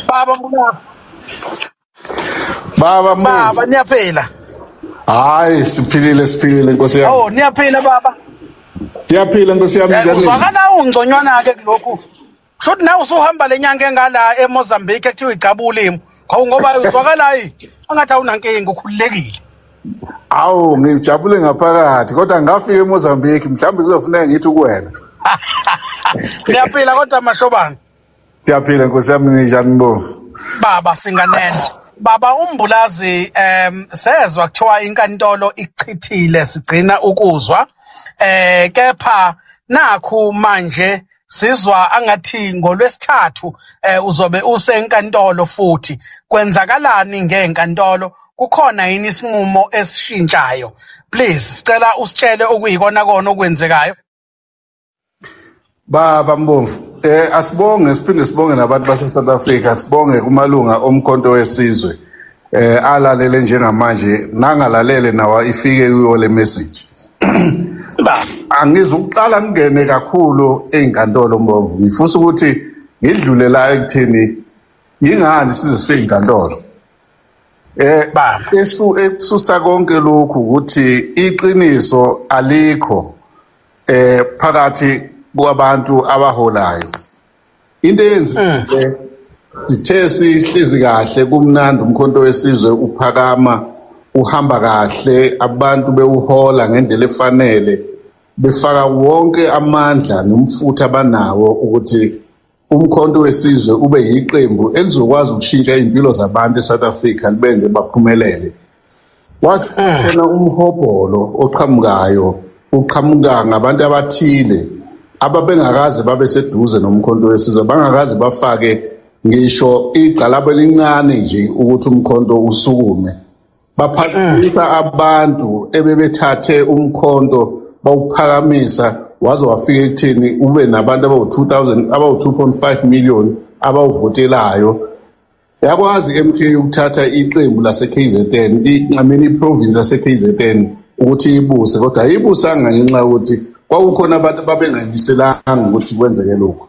Baba Mbulazi. Baba Mbovu. Baba niyaphila. Hayi siphilile siphilile Nkosi yami. Oh niyaphila baba. Siyaphila Nkosi yami njani? Uzwakala ungconywana ke kulokhu. Kusho nawe usuhamba lenyanga engala eMozambique ekuthiwa igcabula imo. Hawu ngoba uzwakala hayi angathi awunankinga ukhululekile. Awu ngijabule ngaphakathi kodwa ngafika eMozambique mhlawumbe kuzofuneka ngithi kuwena. Niyaphila kodwa Mashobane. Siyaphila Nkosi yami ninjani Mbovu? Baba singanene. Baba uMbulazi sezwa kuthiwa inkantolo ichithile sigcina ukuzwa kepha nakhu manje sizwa angathi ngolwesithathu uzobe usenkantolo futhi kwenzakalani ngenkantolo kukhona yini isinqumo esishintshayo? Please sicela usitshele okuyikona kona okwenzekayo. Baba Mbomvu, asibonge siphinde sibonge nabantu base South Africa, sibonge kumalunga omkhonto wesizwe alalele njengamanje nangalalele nawa ifike kuyo le message. Angizukuqala ngene kakhulu einkantolo Mbomvu, ngifisa ukuthi ngidlule la ekutheni yingani size sifike inkantolo. Esusa konke lokhu ukuthi iqiniso alikho phakathi kwabantu abaholayo. Into eyenzekile sithe sihlezi kahle kumnandi umkhonto wesizwe uphakama uhamba kahle abantu bewuhola ngendlela efanele befaka wonke amandla nomfutho abanawo ukuthi umkhonto wesizwe ube yiqembu elizokwazi ukushintsha impilo zabantu eSouth Africa libenze baphumelele. Wakhona umhobholo oqhamukayo uqhamuka ngabantu abathile ababengakaze babe seduze nomkhonto wesizwe, bangakaze bafake ngisho igqalabo elincane nje ukuthi umkhonto usukume. Baphakamisa abantu ebebethathe umkhonto bawuphakamisa waze wafika ekutheni ube nabantu abawu-2000 abawu-2.5 million abawuvotelayo. Yakwazi MK ukuthatha iqembu lase-KZN, incamini iprovince yase-KZN ukuthi ibuse, kodwa ayibusanga ngenxa yokuthi kwakukhona abantu ababengayimiselanga ukuthi kwenzeke lokhu.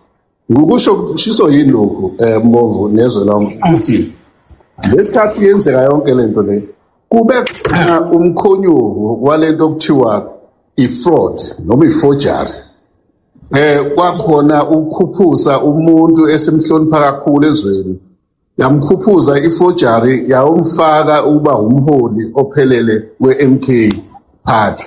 Ngokusho kushiso yini lokhu Mbovu nezwe lonke ukuthi lesikhathi yenzeka yonke lento le kube khona umkhonyovu walento okuthiwa i-fraud noma i-forgery. Kwakhona ukukhuphuza umuntu esimhlonipha kakhulu ezweni, yamkhuphuza i-forgery yawumfaka ukuba umholi ophelele we-MK party.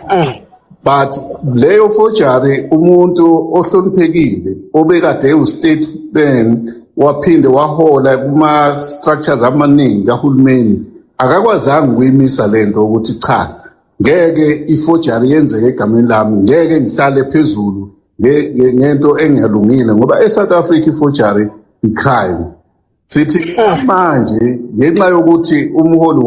But leyo forgery umuntu ohloniphekile obekade u-statesman waphinde wahola kuma structures amaningi kahulumeni akakwazanga ukuyimisa lento ukuthi cha ngeke i-forgery yenzeke egameni lami, ngeke ngihlale phezulu ngento engalungile ngoba eSouth Africa i-forgery i-crime. Sithi manje ngenxa yokuthi umholi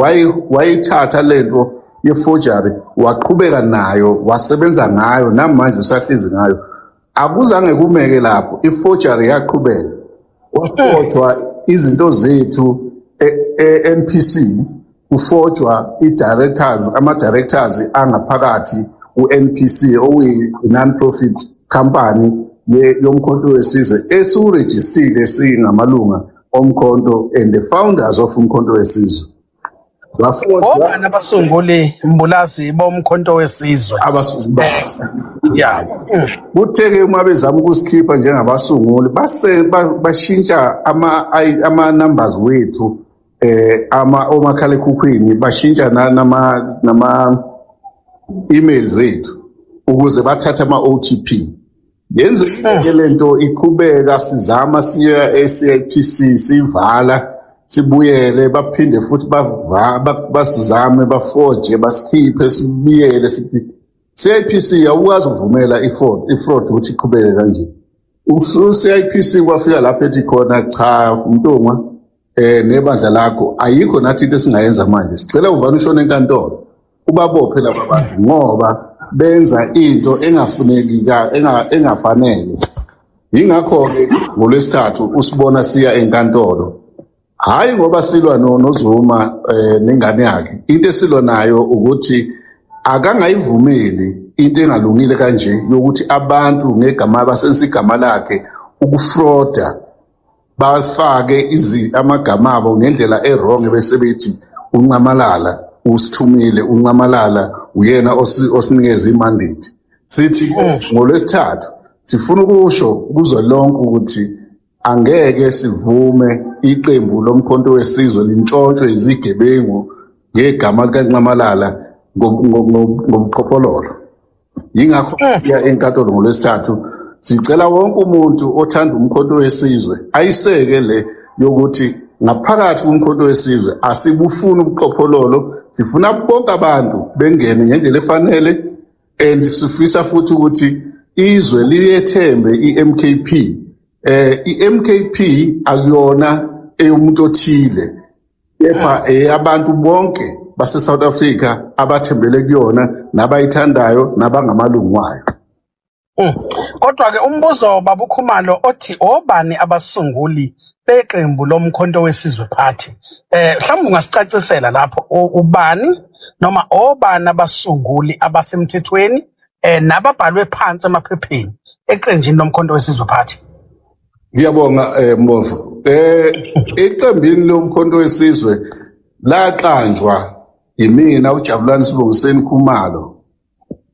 wayithatha lento ye-forgery waqhubeka nayo wasebenza ngayo namanje usahlezi ngayo, akuzange kumeke lapho, i-forgery yaqhubeka. Kwafojwa izinto zethu e-NPC, kufojwa i-directors, ama-directors angaphakathi ku-NPC okuyi-non-profit company yomkhonto wesizwe esiwurejistile singamalunga omkhonto and the founders of umkhonto wesizwe. Obani abasunguli Mbulazi bomkhonto wesizwe? Abasunguli. Yeah. Kuthe-ke uma bezama ukusikhipha njengabasunguli base bashintsha ama numbers wethu ama omakhalekhukhwini, bashintsha nama emails zethu ukuze bathathe ama OTP. Yenzeke lento iqhubeka sizama siya e-CIPC sivala sibuyele baphinde futhi basizame bafoje basikhiphe sibuyele sithi CIPC awukwazi ukuvumela i-fraud ukuthi iqhubeke kanje. U-CIPC kwafika lapho ethi khona cha Mntungwa nebandla lakho ayikho nathi into esingayenza manje, sicela uvane ushone enkantolo ubabophe laba bantu ngoba benza into engafuneki engafanele. Yingakho-ke ngolwesithathu usibona siya enkantolo, hayi ngoba silwa noZuma nengane yakhe. Into esilwa nayo ukuthi akangayivumeli into engalungile kanje yokuthi abantu ngegama basebenzisa igama lakhe ukufroda Bafake amagama abo ngendlela e-wrong bese bethi uNxamalala usithumile, uNxamalala uyena osinikeza i-mandate. Sithi ngolwesithathu sifuna ukusho kuzwe lonke ukuthi angeke sivume iqembu lomkhonto wesizwe lintshontshwe izigebengu ngegama likaNxamalala ngobuqhophololo. Yingakho siya enkantolo ngolwesithathu, sicela wonke umuntu othanda umkhonto wesizwe ayiseke le yokuthi ngaphakathi kumkhonto wesizwe asibufuni ubuqhophololo, sifuna bonke abantu bengene ngendlela efanele, and sifisa futhi ukuthi izwe liyethembe i-MKP. I-MKP akuyona eyomuntu othile, kepha eyabantu bonke base South Africa abathembele kuyona nabayithandayo nabangamalungu wayo. Kodwa ke umbuzo babuKhumalo othi obani abasunguli beqembu lomkhonto wesizwe party? Mhlawumbe ungasicacisela lapho ubani noma obani abasunguli abasemthethweni nababhalwe phansi emaphepheni eqenjini lomkhonto wesizwe party? Ngiyabonga Mbovu. Iqembini lomkhonto wesizwe laqanjwa yimina uJabulani Sibongiseni Khumalo,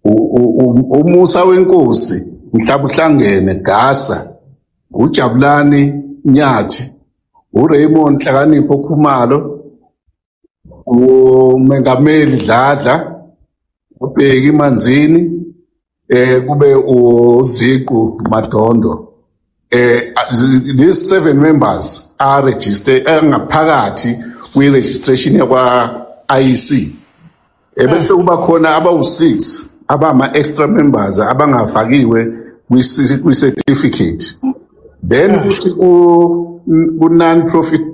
uMusa wenkosi Mhlabuhlangene Gasa, uJabulani Nyathi, uRaymond Hlakanipho Khumalo, uMengameli Dladla, uBheki Manzini, kube uZiqu Madondo. These 7 members are registered ngaphakathi kwi-registration yakwa IEC. Ebese kuba khona abawu-6 abama extra members abangafakiwe kwi-certificate. Then kuthi ku non-profit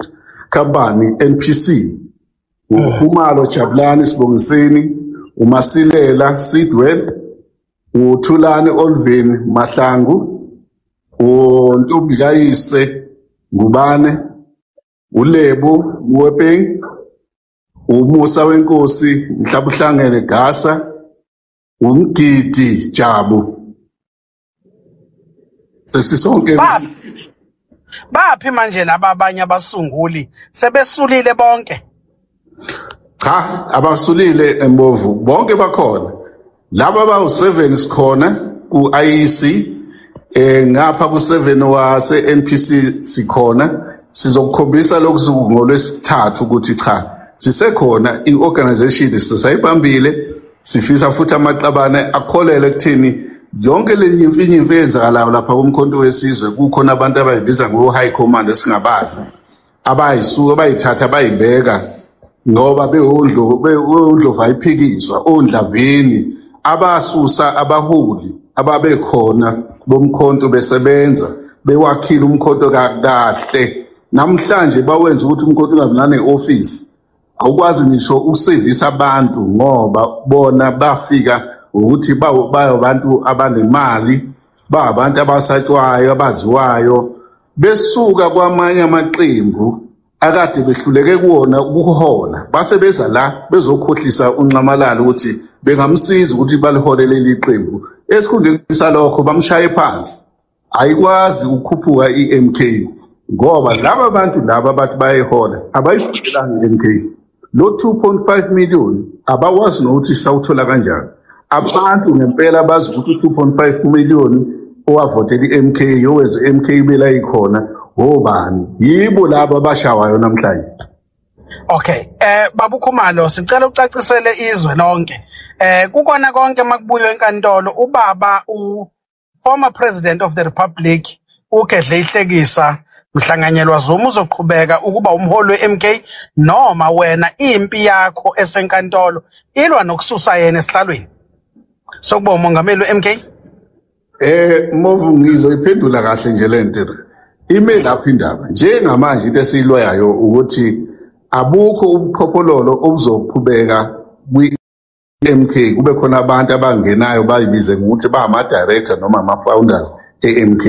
company NPC, uKhumalo Jabulani Sibongiseni, uMasilela Sidwell, uThulani Olvin Mahlangu, uNtombikayise Ngubane, uLebo Wepeng, uMusa wenkosi Mhlabuhlangene Gasa, uMgidi Jabu. Sesisonke. Baphi manje laba abanye abasunguli? Sebesulile bonke? Cha, abasulile Mbovu, bonke bakhona. Laba abawu-7 sikhona ku-IEC, ngapha ku-7 wase NPC sikhona. Sizokukhombisa lokhu ngolwesithathu ukuthi cha, sisekhona i-organization, sisayibambile. Sifisa futhi amaqabane akholele ekutheni yonke le nyimfinyimfi eyenzakalayo lapha kumkhonto wesizwe kukhona abantu abayibiza ngo-high command esingabazi, abayisuka abayithatha bayibeka ngoba bewundlovu ayiphikiswa, ondlavini abasusa abaholi ababekhona bomkhonto besebenza bewakhile umkhonto kahle. Namhlanje bawenza ukuthi umkhonto ungabi nane-office, awukwazi ngisho ukusevisa abantu ngoba bona bafika ukuthi bayabantu abanemali, bayabantu abasatshwayo abaziwayo, besuka kwamanye amaqembu akade behluleke kuwona ukuhola, base beza la bezokhohlisa uNxamalala ukuthi bengamsiza ukuthi balihole leli qembu. Esikhundleni salokho bamshaye phansi. Ayikwazi ukukhuphuka i-MK ngoba laba bantu laba bathi bayayihola abayifundelanga i-MK. Lo 2.5 million abakwazi nokuthi sawuthola kanjani. Abantu ngempela bazi ukuthi 2.5 million owavotela i-MK, owenza i-MK ibela ikhona, obani? Yibo laba abashawayo namhlanje. Okay, babuKhumalo, sicela ucacisele izwe lonke. Kukona konke makubuywe enkantolo, ubaba u former president of the republic uGedleyihlekisa Mhlanganyelwa Zuma uzoqhubeka ukuba umholi we-MK, noma wena impi yakho esenkantolo ilwa nokususa yena esihlalweni sokuba umongameli we-MK? Mbovu, ngizoyiphendula kahle nje le nto. Ime lapho indaba. Njengamanje into esiyilwayo ukuthi abukho ubuqhophololo obuzoqhubeka kwi-MK, kube khona abantu abangenayo bayibize ngokuthi bangama-director noma ama-founders e-MK.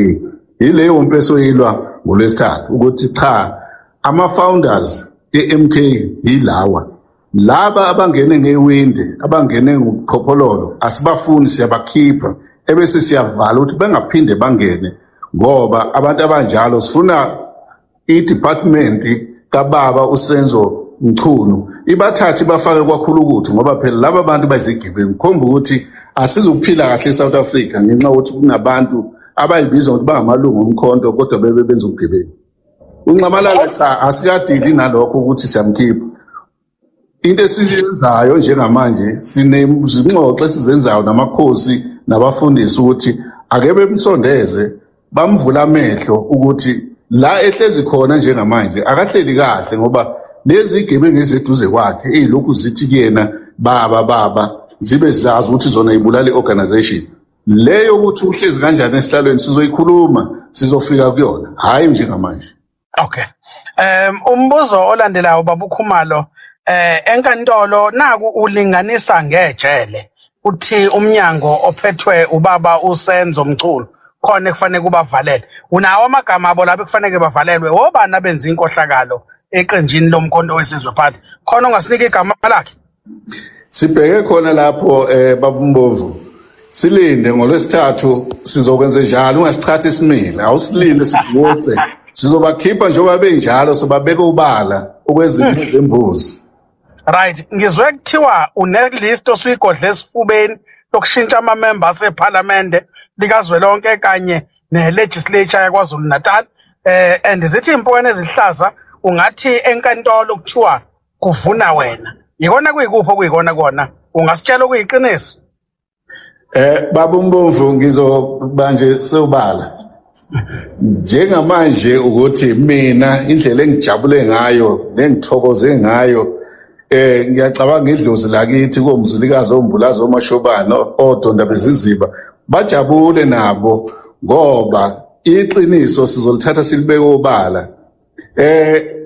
Yileyo mpi esoyilwa ngolwesithathu ukuthi cha, ama-founders e-MK yilawa. Laba abangene ngewindi, abangene ngobuqhophololo, asibafuni, siyabakhipha, ebese siyavala ukuthi bengaphinde bangene, ngoba abantu abanjalo sifuna I-department kababa uSenzo Mchunu ibathathe bafake kwakhulu ukuthi, ngoba phela laba bantu bayizigebengu. Khomba ukuthi asizukuphila kahle eSouth Africa ngenxa yokuthi kunabantu abayibiza ngokuthi bangamalungu omkhonto kodwa bebe benza ubugebengu. UNxamalala cha, asikadili nalokho ukuthi siyamkhipha. Into esiyenzayo njengamanje, sinezingxoxo esizenzayo namakhosi nabafundisi ukuthi ake bemsondeze, bamvula amehlo ukuthi la ehlezi khona njengamanje akahleli kahle, ngoba lezi igebengu eziseduze kwakhe ey'lokhu zithi kuyena baba baba, zibe zazi ukuthi zona ibulala i-organization leyo. Ukuthi uhlezi kanjani esihlalweni sizoyikhuluma, sizofika kuyona, hhayi njengamanje. Okay. Umbuzo olandelayo, baba uKhumalo, enkantolo naku ulinganisa ngejele, uthi umnyango ophethwe ubaba uSenzo Mchunu khona ekufanele kubavalele. Unawo amagama abo lapho ekufanele bavalelwe? Obani abenza inkohlakalo eqenjini loMkhonto weSizwe Party? Khona ongasinika igama lakhe? Sibheke khona lapho, babumbovu. Silinde ngolwesithathu, sizokwenza njalo. Ungasichathi isimile, awusilinde sivuce. Sizobakhipha njengoba benjalo, sobabeka ubala okwezinto zembuzi. Right, ngizwe kuthiwa une-list osuyigodle esifubeni yokushintsha ama-member asephalamende likazwelonke kanye ne-legislature yaKwaZulu Natal, and zithi impukane ezihlaza ungathi enkantolo kuthiwa kuvuna wena. Yikona kuyikuphi okuyikona kona? Ungasitshela okuyiqiniso? Baba uMbomvu, ngizoba nje sewubala njengamanje ukuthi mina indlela engijabule ngayo nengithokoze ngayo, ngiyacabanga idlozi lakithi koMzilikazi, oMbulazi, oMashobana, oDonda beziziba bajabule nabo, ngoba iqiniso sizolithatha silibeke obala.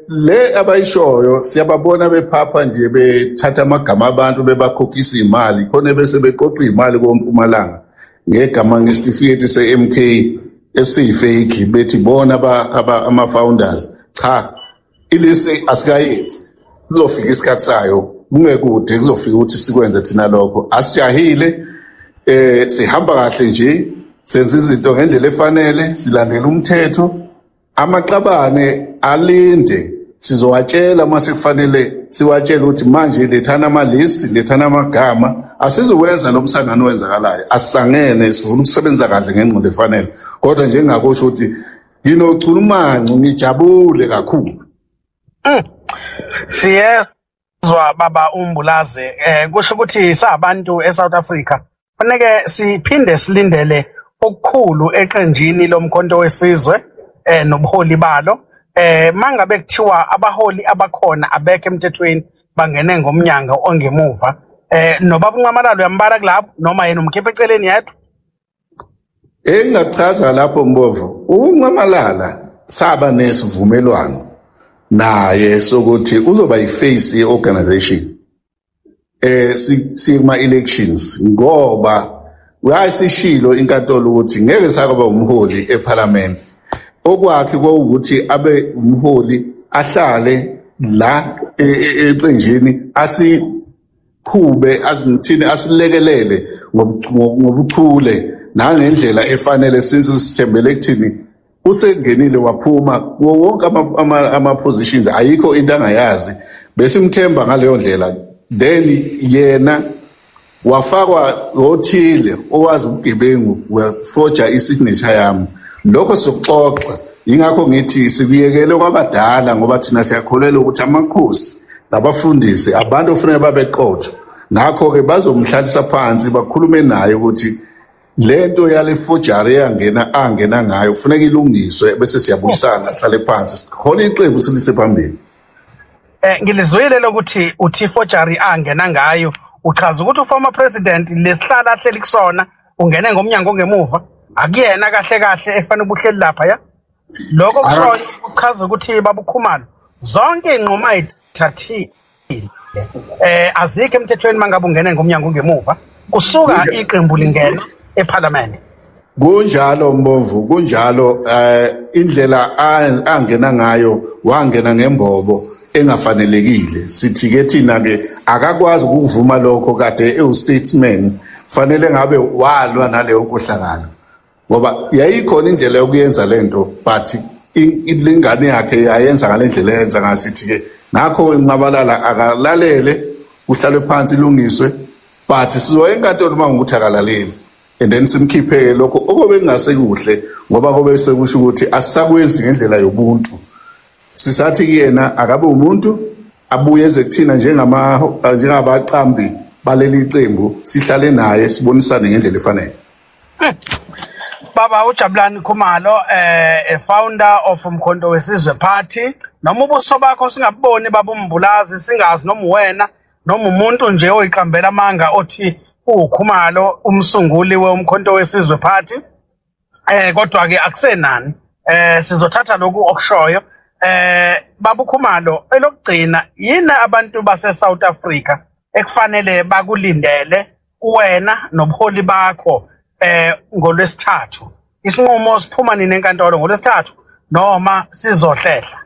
Le abayishoyo, siyababona bephapha nje, bethatha amagama abantu bebakhokhisa imali khona, bese beqoqa imali koMpumalanga ngegama, ngesitifiketi se-MK esiyi-fake, bethi bona ama-founders. Cha, i-list asikayenzi, kuzofika isikhathi sayo, kungekude kuzofika ukuthi sikwenze thina lokho. Asijahile, sihamba kahle nje, senza izinto ngendlela efanele, silandela umthetho. Amaqabane alinde, sizowatshela uma sekufanele siwatshele ukuthi manje lethana ama-list, lethana amagama. Asizokwenza lo msangano owenzakalayo, asisangene, sifuna ukusebenza kahle ngengqondo efanele. Kodwa njengakusho ukuthi nginochulumanco, ngijabule kakhulu. Siyezwa, baba uMbulaze. Kusho ukuthi sabantu eSouth Africa kufanele siphinde silindele okukhulu eqenjini loMkhonto weSizwe nobuholi balo. Mangabe kuthiwa abaholi abakhona abekho emthethweni, bangene ngomnyango ongemuva, nobaba uNxamalala uyambala kulapho noma yena umkhipha eceleni yedwa? Engingachaza lapho, Mbovu, uNxamalala saba nesivumelwano naye sokuthi uzoba yi-face ye-organization sikuma elections, ngoba uyasishilo inkantolo ukuthi ngeke sakaba umholi eParliament. Okwakhe kwawukuthi abe umholi, ahlale la eqenjini, asiqhube, azimthini, asilekelele ngobuchule nangendlela efanele. Since sithembele ekuthini usengenile waphuma kuwo wonke ama-positions, ayikho into angayazi, besimthemba ngaleyo ndlela. Then yena wafakwa othile owazi ubugebengu, wafoja i-signature yami. Lokho sokuxoxa, ingakho ngithi sikuyekele kwabadala, ngoba thina siyakholelwa ukuthi amakhosi nabafundisi abantu ofuneka babe qotho. Ngakho-ke bazomhlalisa phansi, bakhulume naye ukuthi lento yale forgery eyangena angena ngayo kufuneka ilungiswe, bese siyabuyisana, sihlale phansi, sihole iqembu silise phambili. Ngilizwile lokuthi uthi forgery angena ngayo, uchaza ukuthi u-former president lesihlala ahleli kusona ungene ngomnyango ongemuva, akuyena kahle kahle efanele ubuhleli lapha ya. Lokho kushoyo kuchaza ukuthi, babukhumalo, zonke inqumo ayithathile azikho emthethweni mangabe ungene ngomnyango ongemuva kusuka iqembu lingena eParliament. Kunjalo, Mbomvu, kunjalo. Indlela angena ngayo, wangena ngembobo engafanelekile. Sithi ke thina ke akakwazi ukuvuma lokho, kade ewu-statesman, fanele ngabe walwa naleyo nkohlakalo, ngoba yayikhona indlela yokuyenza lento, but Ingane yakhe yayenza ngalendlela eyenza ngasithi ke ngakho inqabalala akalalele, kuhlalwe phansi ilungiswe, but sizoya enkantolo uma ukuthi akalaleli, and then simkhiphe lokho okobe kungasekuhle, ngoba kobe sekusho ukuthi asisakwenzi ngendlela yobuntu. Sisathi kuyena akabe umuntu, abuye eze kuthina njengabaqambi baleli qembu, sihlale naye sibonisane ngendlela efanele. Baba uJabulani Khumalo, a founder of Umkhonto Wesizwe Party. Noma ubuso bakho singaboni baba uMbulazi, singazi noma uwena noma umuntu nje oyiqambela amanga othi uKhumalo umsunguli weUmkhonto Wesizwe Party. Kodwa ke akusenani, sizothatha lokhu okushoyo. Baba uKhumalo, elokugcina, yini abantu base South Africa ekufanele bakulindele kuwena nobuholi bakho ngolwesithathu? Isinqumo siphuma nini enkantolo, ngolwesithathu noma sizohlehla?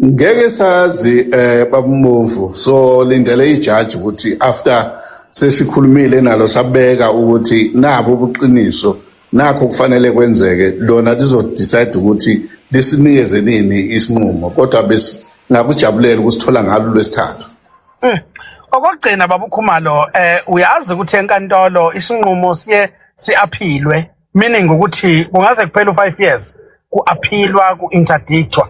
Ngeke sazi babumbovu, so lindele ijaji ukuthi after sesikhulumile nalo sabeka ukuthi nabo ubuqiniso nakho kufanele kwenzeke, lona lizo decide ukuthi lisinikeze nini isinqumo, kodwa besingakujabulela ukusithola ngalo lwesithathu. Okokugcina baba uKhumalo, uyazi ukuthi enkantolo isinqumo siye siaphilwe, meaning ukuthi kungaze kuphele u5 years kuaphilwa, kuinterdictwa.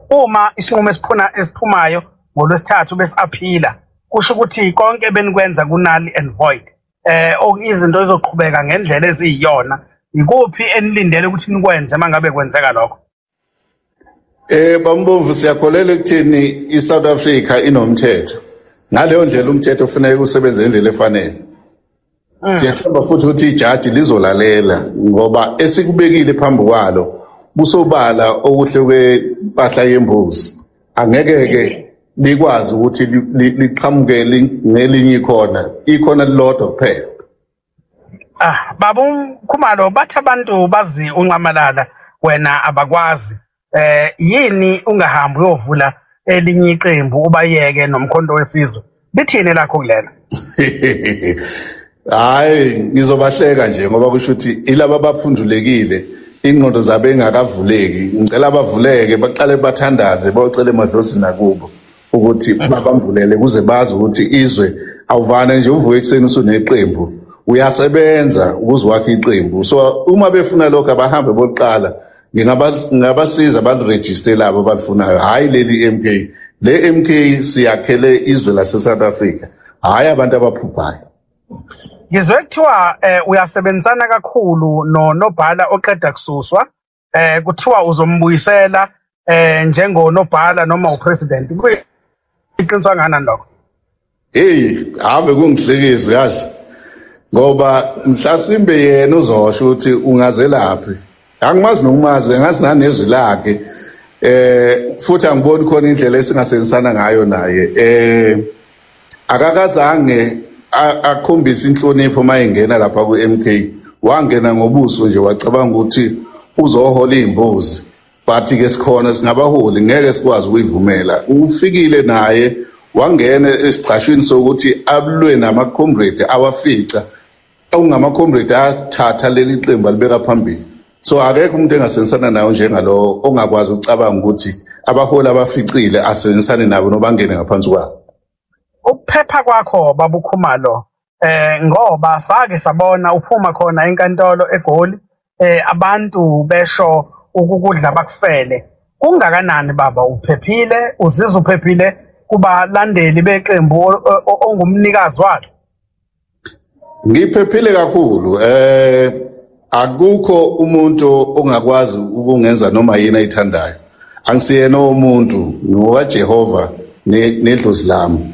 Uma isinqumo esiphumayo ngolwesithathu besiaphila, kusho ukuthi konke benikwenza ku-null and void. Izinto izoqhubeka ngendlela eziyiyona. Ikuphi enilindele ukuthi nikwenze mangabe kwenzeka lokho? Bambomvu, siyakholela ekutheni iSouth Africa inomthetho. Ngaleyo ndlela umthetho ufuneka usebenze ngendlela efanele. Siyathemba futhi ukuthi ijaji lizolalela, ngoba esikubekile phambi kwalo kusobala okuhle kwempahla yembuzi. Angeke ke likwazi ukuthi liqhamuke ngelinye ikhona, ikhona lilodwa kuphela. Baba uKhumalo, bathi abantu bazi unqamalala, wena abakwazi. Yini ungahambi uyovula elinye iqembu ubayeke noMkhonto Wesizwe? Lithini lakho kulelo? Hayi, ngizobahleka nje, ngoba kusho ukuthi ilaba abaphundulekile ingqondo zabo engakavuleki. Ngicela bavuleke, baqale bathandaze, bocela emadlozini nakubo ukuthi babambulele kuze bazi ukuthi izwe awuvane nje uvuke ekuseni usuneqembu, uyasebenza ukuze wakhe iqembu. So uma befuna lokho abahambe bokuqala, ngingabasiza baliregister labo abalifunayo, hhayi leli MK. Le MK siyakhele izwe lase South Africa, hhayi abantu abaphuphayo. Ngizwe kuthiwa uyasebenzisana kakhulu nonobhala oqeda kususwa, kuthiwa uzombuyisela njengonobhala noma upresident. Kuyiqiniso kangakanani lokho? Hey, ave kungihlekisa yazi, ngoba mhlasimbe yena uzosho ukuthi ungazelaphi. Angimazi nokumazi, ngazi nanezwi lakhe. Futhi angiboni khona indlela esingasebenzisana ngayo naye. Akakazange akhombise inhlonipho mayengena lapha ku-MK. Wangena ngobuso nje, wacabanga ukuthi uzohola izimbuzi, but ke sikhona singabaholi, ngeke sikwazi ukuyivumela. Ufikile naye wangena esigqashini sokuthi abulwe nama-comrade awafica okungama-comrade athatha leli qembu alibeka phambili. So akekho umuntu engasebenzisana nayo njengalo ongakwazi ukucabanga ukuthi abaholi abaficile asebenzisane nabo nobangene ngaphansi kwabo. Ukuphepha kwakho baba uKhumalo, ngoba sake sabona uphuma khona enkantolo eGoli, abantu besho ukukudla bakufele. Kungakanani baba uphephile, uzizwa uphephile kubalandeli beqembu ongumnikazi walo? Ngiphephile kakhulu. Akukho umuntu ongakwazi ukungenza noma yini ayithandayo. Angisiyena umuntu, ngokaJehova nedlozi lami.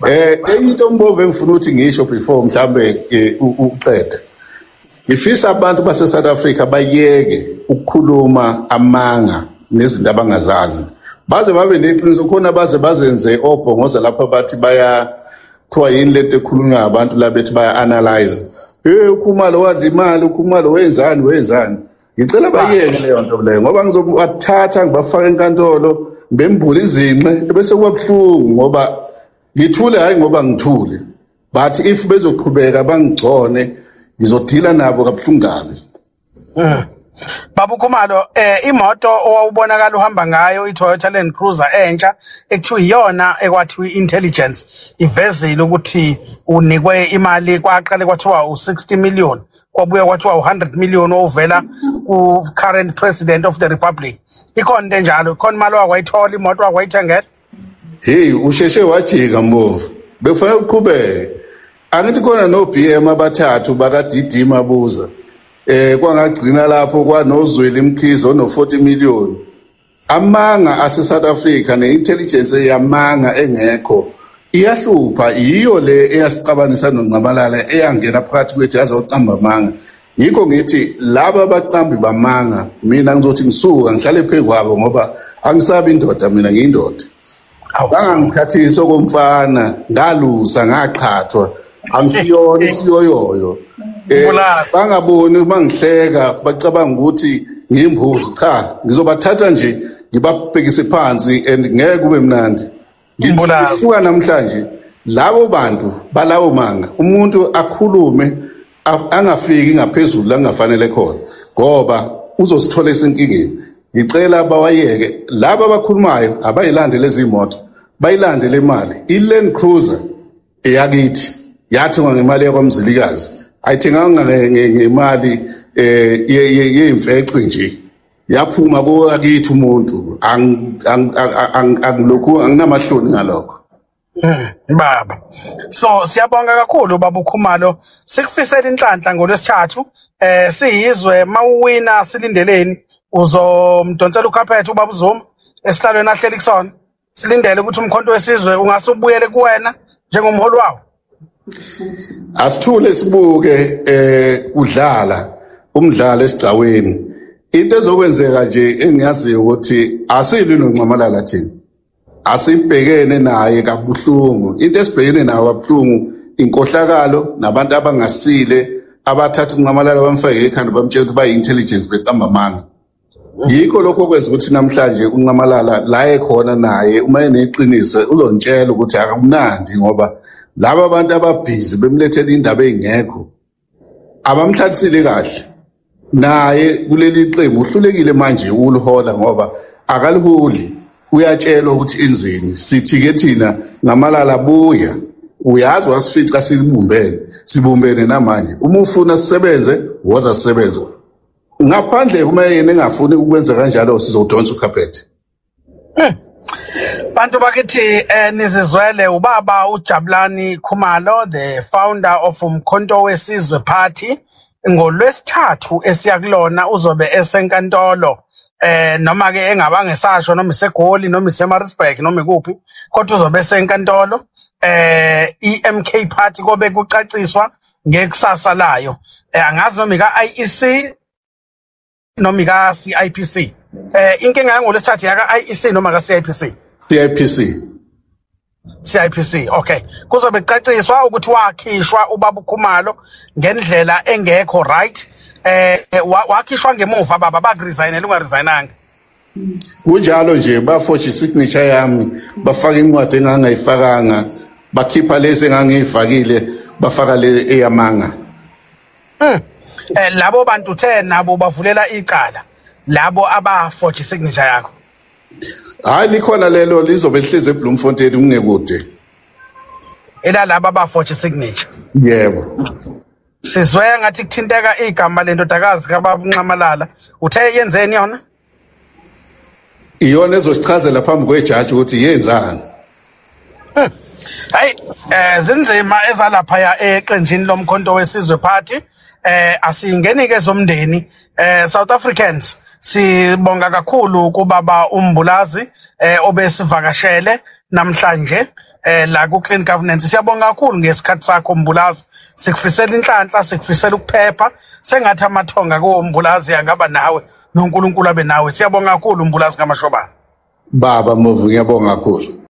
Enye into Mbovu engifuna ukuthi ngisho before mhlambe uqede. Ngifisa abantu base South Africa bayeke ukukhuluma amanga nezinto abangazazi. Baze babe neqiniso khona, baze bazenze obhongoza lapha bathi baya kuthiwa yini lento ekhulunywa abantu la bethi baya analyze. Hey, uKhumalo wadla imali, uKhumalo wenzani wenzani. Ngicela bayeke leyo nto leyo, ngoba ngizobathatha ngibafaka enkantolo bembule izinqe bese kuba buhlungu, ngoba ngithule hayi ngoba ngithule, but if bezoqhubeka bangigcone ngizodila nabo kabuhlungu kabi. Baba Khumalo, imoto owawubonakala uhamba ngayo, i-Toyota Land Cruiser entsha ekuthiwa iyona ekwathiwa i-intelligence ivezile ukuthi unikwe imali, kwaqale kwathiwa u-60 million, kwabuya kwathiwa u-100 million owuvela ku-current president of the republic. Ikhona into enjalo? Ikhona imali wakwayithola, imoto wakwayithengela? Hey, usheshe wajika Mbovu, bekufanele uqhubeke. Angithi khona no BM abathathu baka DD Mabuza, kwangagcina lapho kwanozweli Mkhize ono 40 million. Amanga ase South Africa ne-intelligence yamanga engekho iyahlupha. Yiyo le eyasiqabanisa noNxamalala, eyangena phakathi kwethu yazoqamba amanga. Yikho ngithi laba abaqambi bamanga, mina ngizothi ngisuka ngihlale phezu kwabo, ngoba angisabi indoda, mina ngiyindoda. Bangangikhathisa okomfana, ngalusa ngaqhathwa, angisiyona isiyoyoyo. Bangaboni uma ngihleka bacabanga ukuthi ngiyimbuzi. Cha, ngizobathatha nje ngibabhekise phansi and ngeke kube mnandi. Ngisuka namhlanje labo bantu balawo manga, umuntu akhulume angafiki ngaphezulu la kungafanele khona, ngoba uzosithola esenkingeni. Ngicela bawayeke laba abakhulumayo, abayilande lezi moto, bayilande le mali. I-Land Cruiser eyakithi yathengwa ngemali yakwaMzilikazi, ayithenganga ngemali yemfece nje, yaphuma kowakithi umuntu. Angilokhu anginamahloni ngalokho. Baba, so siyabonga kakhulu baba uKhumalo, sikufisela inhlanhla ngolwesithathu. Siyizwe mawuwina, silindeleni? Uzomdonsela ukhaphethe ubaba uZuma esihlalweni ahleli kusona? Silindele ukuthi umkhonto wesizwe ungase ubuyele kuwena njengomholi wawo? Asithule sibuke udlala umdlalo esigcaweni. Into ezokwenzeka nje engiyaziyo ukuthi asili noNxamalala thina, asibhekene naye kabuhlungu. Into esibhekene nayo kabuhlungu inkohlakalo nabantu abangasile abathatha uNxamalala bamfake ekhanda, bamtshela ukuthi bayi-intelligence, beqamba amanga. Yikho lokho okwenza ukuthi namhlanje uNxamalala la ekhona naye uma eneqiniso uzontshela ukuthi akumnandi, ngoba laba abantu ababhizi bemlethela indaba ey'ngekho abamhlalisile kahle. Naye kuleli qembu uhlulekile manje ukulihola, ngoba akaliholi, uyatshelwa ukuthi enzeni. Sithi-ke thina, Nxamalala buya, uyazi wasifica silibumbene, sibumbene namanje. Uma ufuna sisebenze, woza sisebenze. Ngaphandle uma yena engafuni ukwenza kanjalo, sizodonsa ukhaphethe. Bantu bakithi, nizizwele ubaba uJabulani Khumalo, the founder of Umkhonto weSizwe Party. Ngolwesithathu esiya kulona uzobe esenkantolo, noma ke engabange sasho noma iseGoli noma iseMaritzburg noma ikuphi, kodwa uzobe esenkantolo. iMK Party kobe kucaciswa ngekusasa layo. Angazi noma ika IEC noma ika CIPC. Inkinga yangolwesithathu yaka IEC noma ka CIPC? CIPC. CIPC, okay. Kuzobe kucaciswa ukuthi wakhishwa ubaba uKhumalo ngendlela engekho right. Wakhishwa ngemuva baba, bakuresignela ungaresignanga. Kunjalo nje, bafoje signature yami, bafaka incwadi engangayifakanga, bakhipha lezi engangiyifakile, bafaka le eyamanga. Labo bantu uthe nabo bavulela icala labo abafoje signature yakho? Hayi, likhona lelo, lizobe lihlezi eBloemfontein kungekude. Ela laba abafoje signature? Yebo. Sizwe ngathi kuthinteka igama lendodakazi kababa uNxamalala, uthe yenzeni yona? Iyona ezosichazela phambi kwejaji ukuthi yenzani. Hayi, zinzima ezalapha ya eqenjini lomkhonto wesizwe party. Asingeni ke zomndeni. South Africans, sibonga kakhulu kubaba uMbulazi obesivakashele namhlanje la ku Clean Governance. Siyabonga kakhulu ngesikhathi sakho Mbulazi, sikufisela inhlanhla, sikufisela ukuphepha, sengathi amathonga koMbulazi angaba nawe noNkulunkulu abe nawe. Siyabonga kakhulu Mbulazi kaMashobana. Baba Mbovu, ngiyabonga kakhulu.